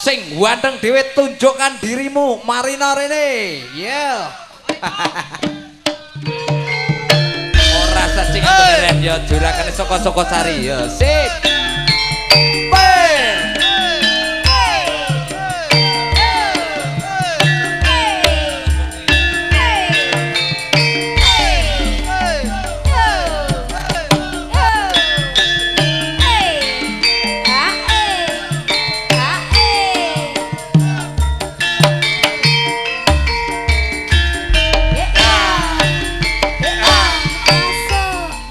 Sing ganteng dhewe tunjukkan dirimu, Marina rene. Yeah. Ora sacing ren ya juragane saka-saka sari ya. Sip.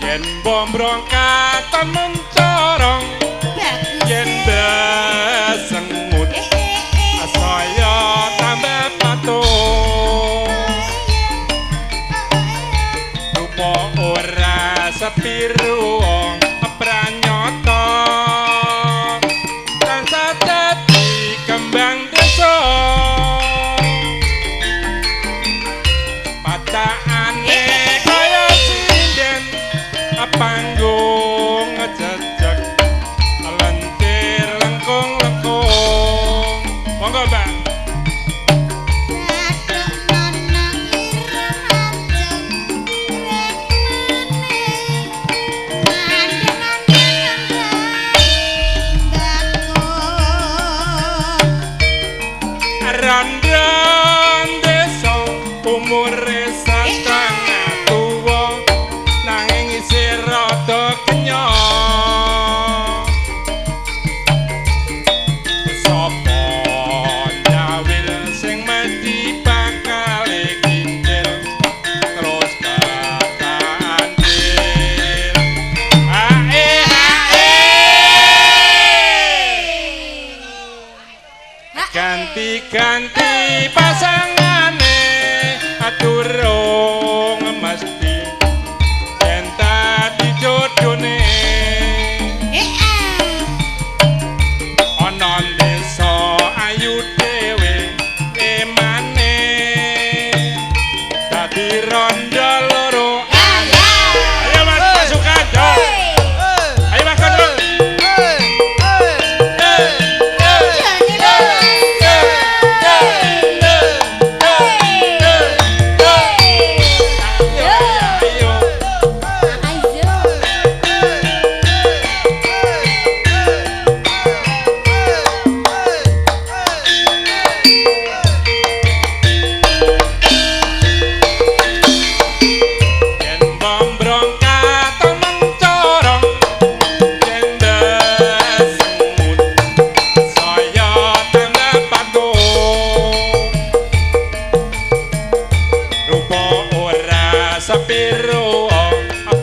Yen bombrong katon mencorong, yen besengut saya tambah patuh. Rupa ora sepiru wong pranyata, tansah dadi kembang desa. Pacakane kaya sinden panggung ngejejeg lentir lengkung-lengkung. Monggo, Mbak. Randhan desa umure setengah tuwa nanging isih rada kenyang. Sapa njawil sing mesti bakal kintil terus ketandil. Hae hae. Ganti-ganti pasangane durung mesti yen dadi jodone. Ana desa ayu dhewe emane dadi rondo loro. Ayo Mas pasukan, yo. Ayo Mas Kodok. Ayo. Yen bombrong katon mencorong, yen besengut saya tambah patuh. Rupa ora sepiro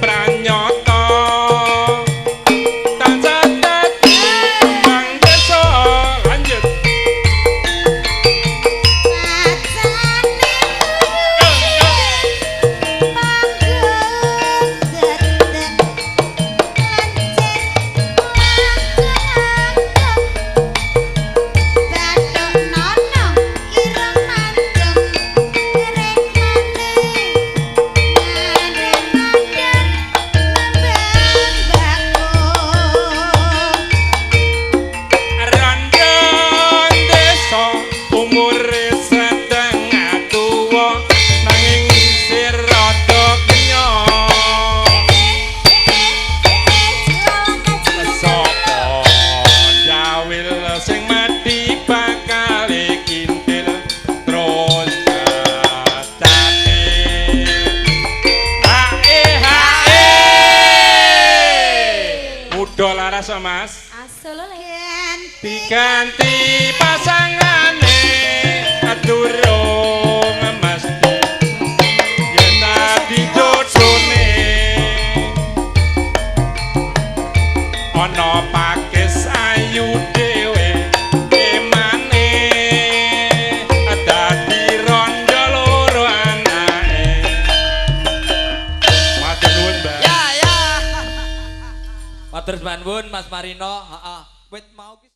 pranyata, tansah dadi kembang desa. Lanjut. Randhan desa umure setengah tuwa nanging isih rada kenyang. Sapa njawil sing mati bakal kintil terus kecatil. Hae hae. Muda laras Mas. Diganti pasangane durung mesti yen dadi jodone. Ana pakis ayu dhewe emane dadi rondo loro anake. Matur nuwun, Mbak. Ya ya. Matur nuwun Mas Marino, heeh. Wit mau ki